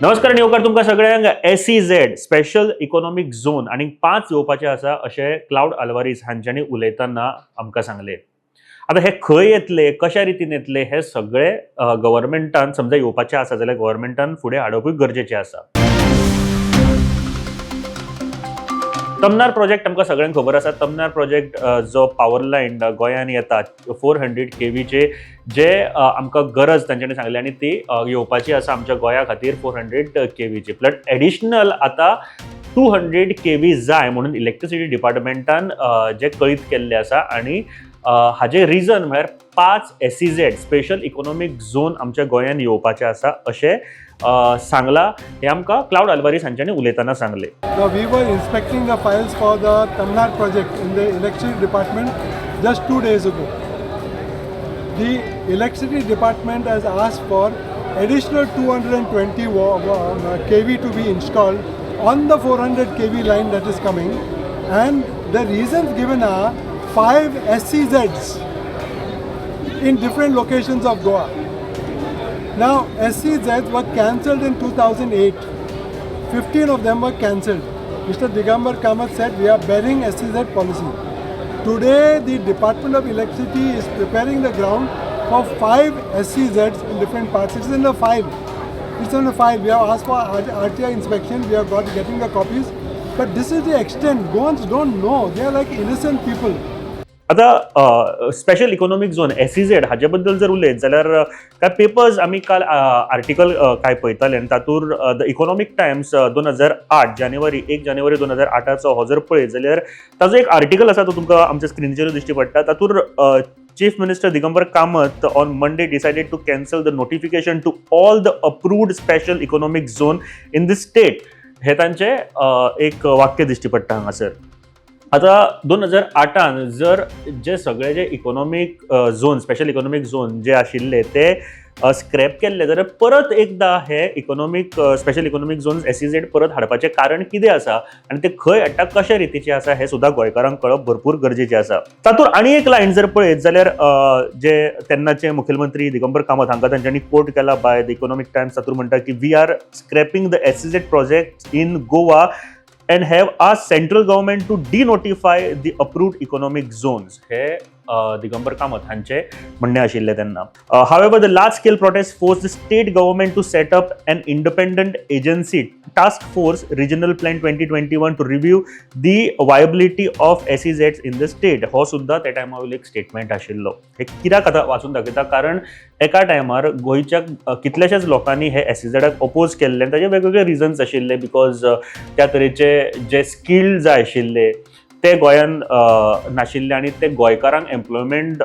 नमस्कार आनी येवकार तुमकां सगळ्यांक. एसईझेड, स्पेशल इकॉनॉमीक झोन आनी पांच येवपाचे आसा अशें क्लावड आल्वारीस हांच्यांनी उलयतना आमकां सांगलें. आतां हे खंय येतले, कशा रितीन येतले, हे सगळे गव्हर्मेंटान समजा येवपाचे आसा जाल्यार गव्हर्मेंटान फुडें हाडपूय गरजेचें आसा. तमनार प्रोजेक्ट आमकां सगळ्यांक खबर आसा. तमनार प्रोजेक्ट जो पावर लायन गोंयान येता, 400 केवीचे जे आमकां गरज तांच्यांनी सांगली आनी ती येवपाची आसा आमच्या गोंया खातीर 400 केवीची. प्लस एडिशनल आतां 200 केवी जाय म्हणून इलेक्ट्रिसिटी डिपार्टमेंटान जे कळीत केल्लें आसा आनी हाजें रिजन म्हळ्यार पांच एसईझेड, स्पेशल इकॉनॉमीक झोन आमच्या गोंयान येवपाचे आसा अशें सांगलां. हें आमकां क्लावड आल्वारीस हांच्यांनी उलयतना सांगलें. Now, we were inspecting the files for the Tamnar project in the electricity department just 2 days ago. The electricity department has asked for additional 220 kV to be installed on the 400 kV line that is coming, and the reasons given are five SEZs in different locations of Goa. Now, SEZs were cancelled in 2008. 15 of them were cancelled. Mr. Digambar Kamath said, "We are burying SEZ policy." Today, the Department of Electricity is preparing the ground for five SEZs in different parts. It's in the file. It's in the file. We have asked for RTI inspection. We have got getting the copies. But this is the extent. Goans don't know. They are like innocent people. आतां special economic zone, SEZ हाजे बद्दल जर उलयत जाल्यार काय papers आमी काल article काय पळयताले आनी तातूंत the economic Times 2008 जानेवारी, 1 जानेवारी 2008चो हो जर पळयत जाल्यार ताजो एक आर्टिकल आसा, तो तुमकां आमच्या स्क्रिनीचेर दिश्टी पडटा. तातूंत Chief Minister Digambar Kamat on Monday decided to cancel the notification to all the approved special economic zone in the state, हे तांचे एक वाक्य दिश्टी पडटा हांगासर. आतां 2008न जर जे सगळे जे economic zone, special economic zone जे आशिल्ले ते स्क्रॅप केल्ले जाल्यार परत एकदां हे economic special economic zone, SEZ परत हाडपाचें कारण कितें आसा आनी ते खंय हाडटा, कशे रितीचे आसा, हें सुद्दां गोंयकारांक कळप भरपूर गरजेचें आसा. तातूंत आनी एक लायन जर पळयत जाल्यार जे तेन्नाचे मुखेलमंत्री दिगंबर कामत हांकां तांच्यांनी कोट केला बाय the economic Times. तातूंत म्हणटा की "We are scrapping the SEZ project in Goa and have asked central government to denotify the approved economic zones," हे दिगंबर कामत हांचे म्हणणें आशिल्लें तेन्ना. However, the large scale protest forced the state government to set up an independent agency, Task Force Regional Plan 2021, to review the viability of SEZs in the state. हो सुद्दां त्या टायमा वयलो एक स्टेटमेंट आशिल्लो. हे कित्याक आतां वाचून दाखयता, कारण एका टायमार गोंयच्या कितल्याशाच लोकांनी हे एसईझेडाक अपोज केल्ले आनी ताजे वेगवेगळे रिजन्स आशिल्ले, because त्या तरेचे जे स्किल जाय आशिल्ले ते गोंयान नाशिल्ले आनी ते गोंयकारांक एम्प्लॉयमेंट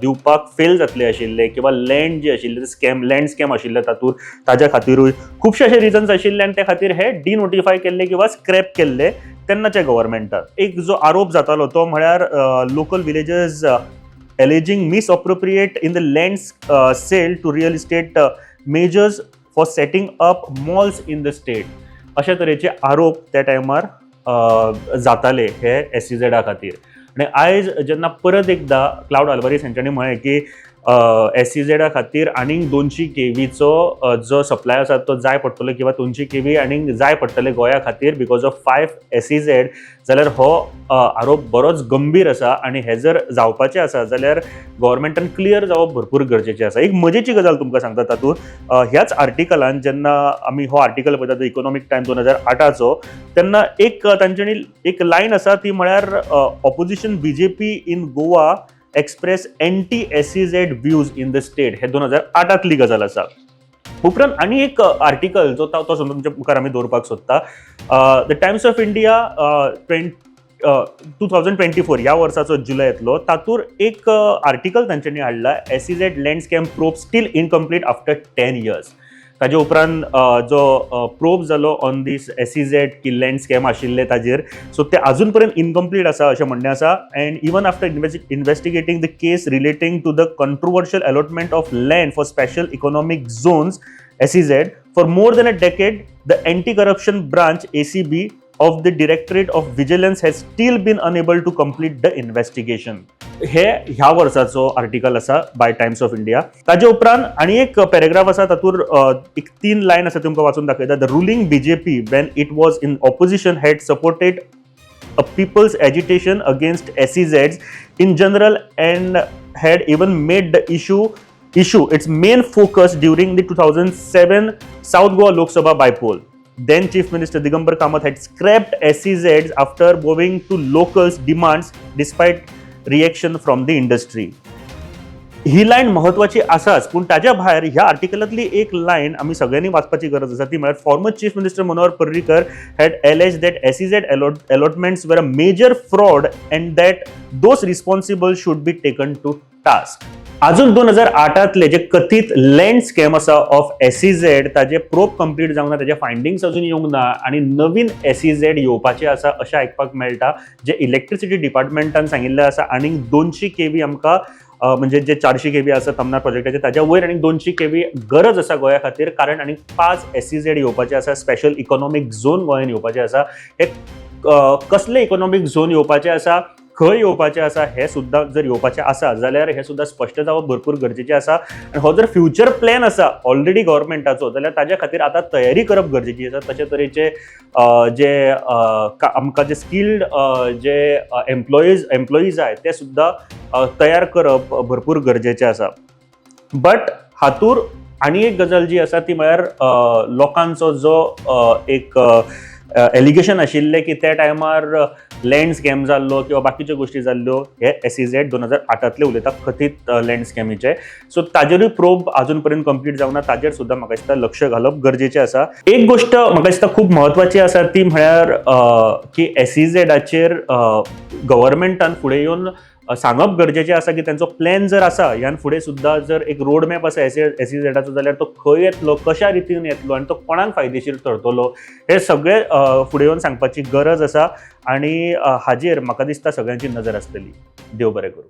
दिवपाक फेल जातले आशिल्ले किंवा लँड जी आशिल्ली, स्कॅम, लँड स्कॅम आशिल्ले तातूंत, ताज्या खातीरूय खुबशे अशे रिजन्स आशिल्ले आनी त्या खातीर हे डिनोटिफाय केल्ले किंवा स्क्रॅप केल्ले तेन्नाच्या गव्हर्मेंटान. एक जो आरोप जातालो तो म्हळ्यार local villagers alleging misappropriate in the land sale to real estate majors for setting up malls in the state, अशा तरेचे आरोप त्या टायमार जाताले हे एसईझेडा खातीर. आनी आयज जेन्ना परत एकदां क्लावड आल्वारीस हांच्यांनी म्हळें की एसईझेडा खातीर आनीक 200 केवीचो जो सप्लाय आसा तो जाय पडटलो किंवा 200 केवी आनीक जाय पडटले गोंया खातीर because of five SEZ, जाल्यार हो आरोप बरोच गंभीर आसा आनी हे जर जावपाचें आसा जाल्यार गव्हर्मेंटान क्लियर जावप भरपूर गरजेचें आसा. एक मजेची गजाल तुमकां सांगता. तातूंत ह्याच आर्टिकलान जेन्ना आमी हो आर्टिकल पळयता, the economic time 2008चो, तेन्ना एक तांच्यांनी एक लायन आसा, ती म्हळ्यार "Opposition BJP in Goa express anti SEZ views in the state." हे 2008तली गजाल आसा. उपरांत आनी एक आर्टिकल जो तो सुद्दां तुमच्या मुखार आमी दवरपाक सोदता. The Times of India 2024 ह्या वर्साचो जुलय येतलो. तातूंत एक आर्टिकल तांच्यांनी हाडला, "SEZ land scam probe still incomplete after 10 years." ताजे उपरांत जो प्रोब जालो ऑन these SEZ की लँड स्कॅम आशिल्ले ताजेर, सो ते अजून पर्यंत इनकम्प्लीट आसा अशें म्हणणें आसा. And even after investigating the case relating to the controversial allotment of land for special economic zones, SEZ, for more than a decade, the Anti Corruption Branch, ACB, of the Directorate of Vigilance has still been unable to complete the investigation. हे ह्या वर्साचो article आसा बाय Times of India. ताजे उपरांत आनी एक paragraph आसा, तातूंत एक तीन लायन आसा, तुमकां वाचून दाखयता. The ruling BJP, when it was in opposition, had supported a people's agitation against SEZs in general and had even made the issue its main focus during the 2007 South Goa Lok Sabha bypoll. Then Chief Minister Digambar Kamath had scrapped SEZs after bowing to locals' demands despite reaction from the industry. ही line म्हत्वाची आसाच, पूण ताज्या भायर ह्या आर्टिकलांतली एक line आमी सगळ्यांनी वाचपाची गरज आसा. ती म्हळ्यार, former Chief Minister Manohar Parrikar had alleged that SEZ allotments were a major fraud and that those responsible should be taken to task. अजून 2008तले जे कथीत लँड स्कॅम आसा ऑफ एसईझेड, ताजे प्रोब कंप्लीट जावंक ना, ताजे फायंडिंग्स अजून येवंक ना आनी नवीन एसईझेड येवपाचे आसा अशें आयकपाक मेळटा. जे इलेक्ट्रिसिटी डिपार्टमेंटान सांगिल्लें आसा, आनीक 200 केवी आमकां, म्हणजे जे 400 केवी आसा तमनार प्रोजेक्टाचे, ताज्या वयर आनीक 200 केवी गरज आसा गोंया खातीर, कारण आनीक पांच एसईझेड येवपाचे आसा, स्पेशल इकॉनॉमीक झोन गोंयान येवपाचे आसा. हे कसले इकॉनॉमीक झोन येवपाचे आसा, खंय येवपाचें आसा, हें सुद्दां जर येवपाचें आसा जाल्यार हें सुद्दां स्पश्ट जावप भरपूर गरजेचें आसा. आनी हो जर फ्युचर प्लॅन आसा ऑलरेडी गव्हर्मेंटाचो जाल्यार ताज्या खातीर आतां तयारी करप गरजेची आसा. तशे तरेचे जे आमकां जे स्किल्ड जे एम्प्लॉईज जाय, ते सुद्दां तयार करप भरपूर गरजेचें आसा. बट हातूर आनी एक गजाल जी आसा, ती म्हळ्यार लोकांचो जो एक एलिगेशन आशिल्लें की त्या टायमार लँड स्कॅम जाल्लो किंवा बाकीच्यो गोश्टी जाल्ल्यो, हे एसईझेड 2008तले उलयता, कथीत लँड स्कॅमीचे. सो ताजेरूय प्रोब अजून पर्यंत कंप्लीट जावना. ताजेर सुद्दां म्हाका दिसता लक्ष घालप गरजेचें आसा. एक गोश्ट म्हाका दिसता खूब म्हत्वाची आसा, ती म्हळ्यार की एसईझेडाचेर गव्हर्मेंटान फुडें येवन सांगप गरजेचें आसा की तेंचो प्लॅन जर आसा, ह्यान फुडें सुद्दां जर एक रोड मॅप आसा एसईझेडाचो जाल्यार तो खंय येतलो, कशा रितीन येतलो आनी तो कोणाक फायदेशीर ठरतलो, हे सगळें फुडें येवन सांगपाची गरज आसा. आनी हाजेर म्हाका दिसता सगळ्यांची नजर आसतली. देव बरें करूं.